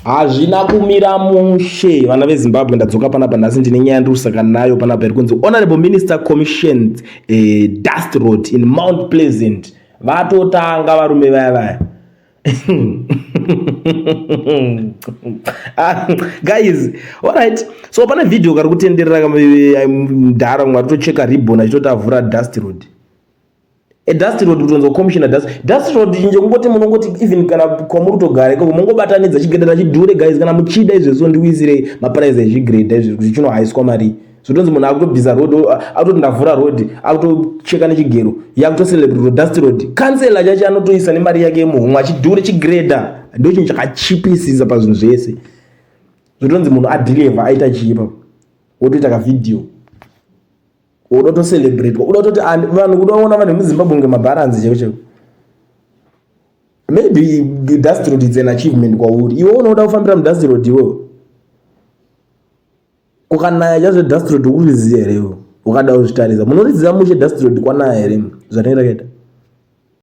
Hazvina kumira mushe vana veZimbabwe, ndadzoka panapa nhasi ndine nyaya ndiri kusangana nayo panapa iri kunzi Honorable Minister commissioned a dust road in Mount Pleasant. Vatotanga varume vaya vaya. Ah, guys, alright. So pane video kari kutenderera mudhara mwe ari kutocheka ribbon achitoti avhura dust road. A dust road kutonzwa commissioner dust dust road chinje kungoti munongoti even kana kwamuri kutogara ikoko mongobatanidza chigedera chidhure guys kana muchida izvezvo ndiuisirei maprice ezvigrade izvi kuti chinohaiswa mari zvotonzi munhu akutobvisa road akutoti ndavhura road akutocheka nechigero yakutocelebrate dust road kansela chacho anotoisa nemari yake yemuhomwe achidhure chigreda ndo chinhu chakachipisisa pazvinhu zvese zvotonzi munhu adhilevha aita chii ipapo wotoita kavhidhiyo uda kutocelebrate uda kutoti vanhu kuda kuona vanhu vemuzimbabwe kunge mabharanzi chaivo chaivo maybe dust road is an achievement kwauri iwe unoda kufambira mudust road iwewe kukanaya chazvo dust road ukuriziva here iwe ukada kuzvitarisa munoriziva mushe dust road kwanaya here zvatinenge takaita.